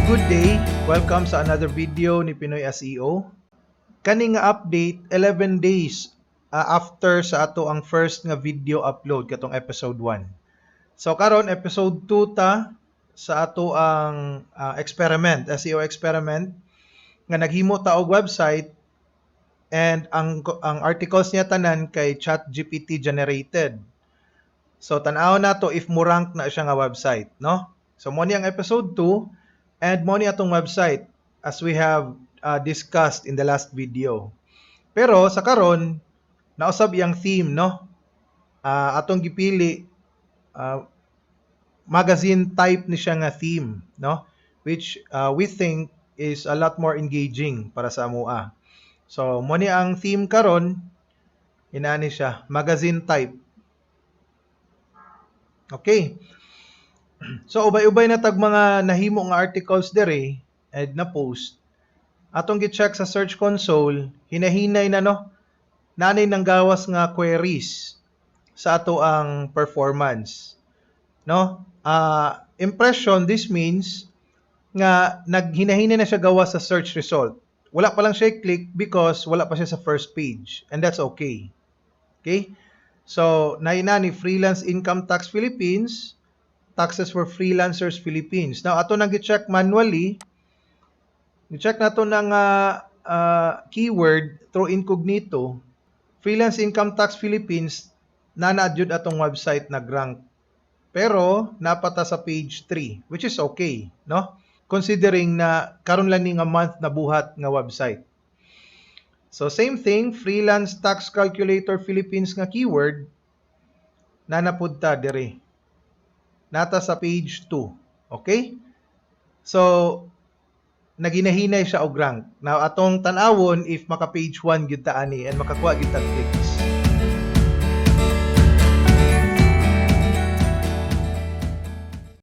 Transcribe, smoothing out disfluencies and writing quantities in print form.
Good day! Welcome sa another video ni Pinoy SEO. Kani nga update 11 days after sa ato ang first nga video upload, katong episode 1. So karon, episode 2 ta sa ato ang experiment, SEO experiment nga naghimo ta og website and ang articles niya tanan kay ChatGPT generated. So tan-aw nato if mo rank na siya nga website, no? So mo ni ang episode 2 and mo ni atong website as we have discussed in the last video. Pero sa karon, nausab iyang theme, no? Atong gipili magazine type ni siya nga theme, no? Which we think is a lot more engaging para sa amoa. So mo ni ang theme karon, inani siya, magazine type. Okay. So ubay-ubay na tag mga nahimo nga articles dere and na post. Atong gi-check sa Search Console, hinahinay na, no. Nanay nang gawas nga queries sa ato ang performance. No? Impression, this means nga naghinahinay na siya gawas sa search result. Wala pa lang siya click because wala pa siya sa first page, and that's okay. Okay? So, naina ni Freelance Income Tax Philippines, Taxes for Freelancers Philippines. Now, ato nang gi-check manually. I-check nato ng keyword through incognito. Freelance Income Tax Philippines, nana jud atong website nag-rank. Pero napata sa page 3, which is okay, no? Considering na karon lang ni nga month na buhat nga website. So same thing, Freelance Tax Calculator Philippines nga keyword, nanapud ta dire. Nata sa page 2. Okay? So, naginahinay siya og rank. Now, atong tan-awon if maka page 1 gyud ta ani and makakuha gyud ta clicks.